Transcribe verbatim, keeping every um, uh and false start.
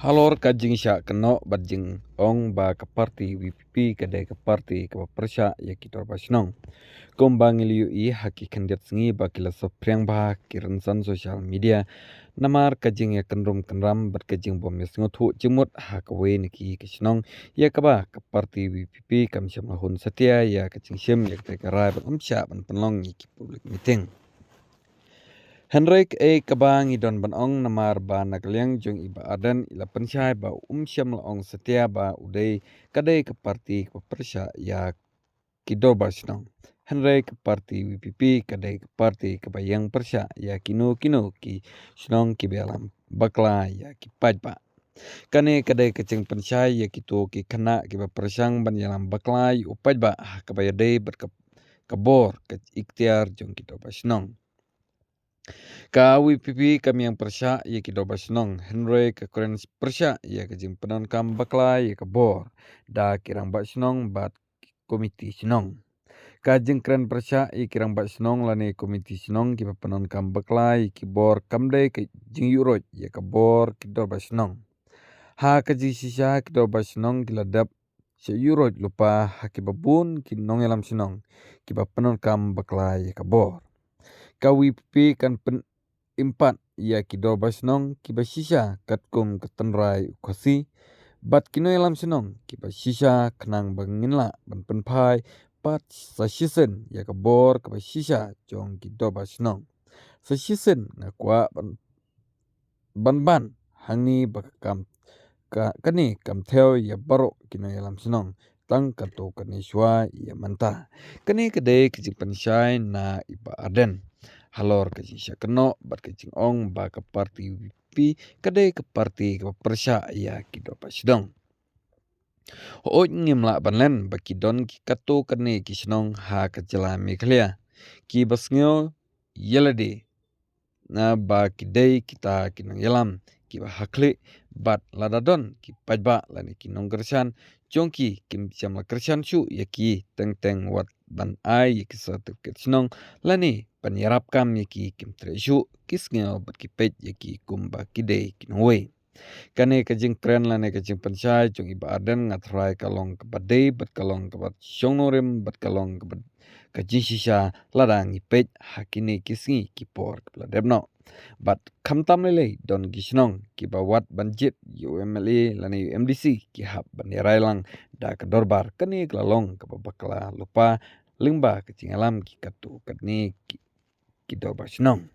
Halor ka jingshah kynnoh bad jingong ba ka parti VPP ka dei ka parti kaba pyrshah ïa ki dorbar shnong. Kumba ngi la ïohi ha ki khyndiat sngi ba ki la saphriang bha ha ki rynsan social media, namar ka jingïakynrum kynram bad ka jingbym ïasngewthuh jingmut ha kawei na ki ka shnong ïa kaba ka parti VPP kam shym la hun satia ïa ka jingshim ïa kata ka rai bad ym shah ban pynlong ïa ki public meeting. Hynrei kaei kaba ngi don ban ong, namar ba na ka liang jong i Bah Ardent i la pynshai ba um shym la ong satia ba u dei, ka dei ka parti kaba pyrshah ïa ki dorbar shnong. Hynrei ka parti VPP ka dei ka parti kaba ïeng pyrshah ïa kino kino ki shnong kiba ïalam bakla ïa ki paidbah. Kane ka dei ka jingpynshai ïa kito ki khynnah kiba pyrshang ban ïalam bakla ïa u paidbah ha kaba ïadei bad ka, ka bor, ka iktiar jong ki dorbar shnong. Ka VPP kam ïeng pyrshah ïa ki dorbar shnong, hynrei ka kren pyrshah ïa ka jingpyndonkam bakla ïa ka bor da ki rangbah shnong bad ki komiti shnong. Ka jingkren pyrshah ïa ki rangbah shnong lane komiti shnong kiba pyndonkam bakla ïa ki bor kam dei ka jingïuhroit ïa ka bor ki dorbar shnong. Ha ka jingshisha ki dorbar shnong ki la dep sha ïuhroit lypa ha kiba bun ki nongïalam shnong kiba pyndonkam bakla ïa ka bor. Ka VPP kan pyn im pat ïa ki dorbar shnong kiba shisha katkum ka tynrai u Khasi bad ki nongïalam shnong kiba shisha, khnang ba ngin lah ban pynphai pat sa shisien ïa ka bor kaba shisha jong ki dorbar shnong. Sa shisien nga kwah ban, ban ban hangne ba ka kam, ka, kane kam thew ïa baroh ki nongïalam shnong, tang katto katne shuwa ïa mynta. Kane ka dei ka jingpynshai na i Bah Ardent halor ka jingshah kynnoh bad ka jingong ba ka parti VPP ka dei ka parti kaba pyrshah ïa ki dorbar shnong. Hooid, ngim lah ban len ba ki don ki katto katne ki shnong ha ka jylla Meghalaya kiba sngew ïa lade na ba ki dei kita ki nongïalam kiba ha khlieh, bad lada don ki paidbah lane ki nongkyrshan jong ki, kim shym la kyrshan shuh ïa ki, teng teng wat ban ai ïa ki certificate shnong lane ban ïarap kam ïa ki, kim treh shuh, ki sngew bad ki peit ïa ki kumba ki dei ki nongwei. Kane ka jingkren lane ka jingpynshai jong i Bah Ardent nga tharai ka long kaba dei bad ka long kaba shong nongrim bad ka long kaba ka jingshisha lada ngi peit ha kine ki sngi ki por kiba la dep noh. Bad khamtam lei lei don ki shnong kiba wat ban jied ïa u MLA lane u MDC ki hap ban ïarai lang da ka dorbar. Kane ka la long kaba bakla lypa lyngba ka jingïalam ki katto katne ki, ki dorbar shnong.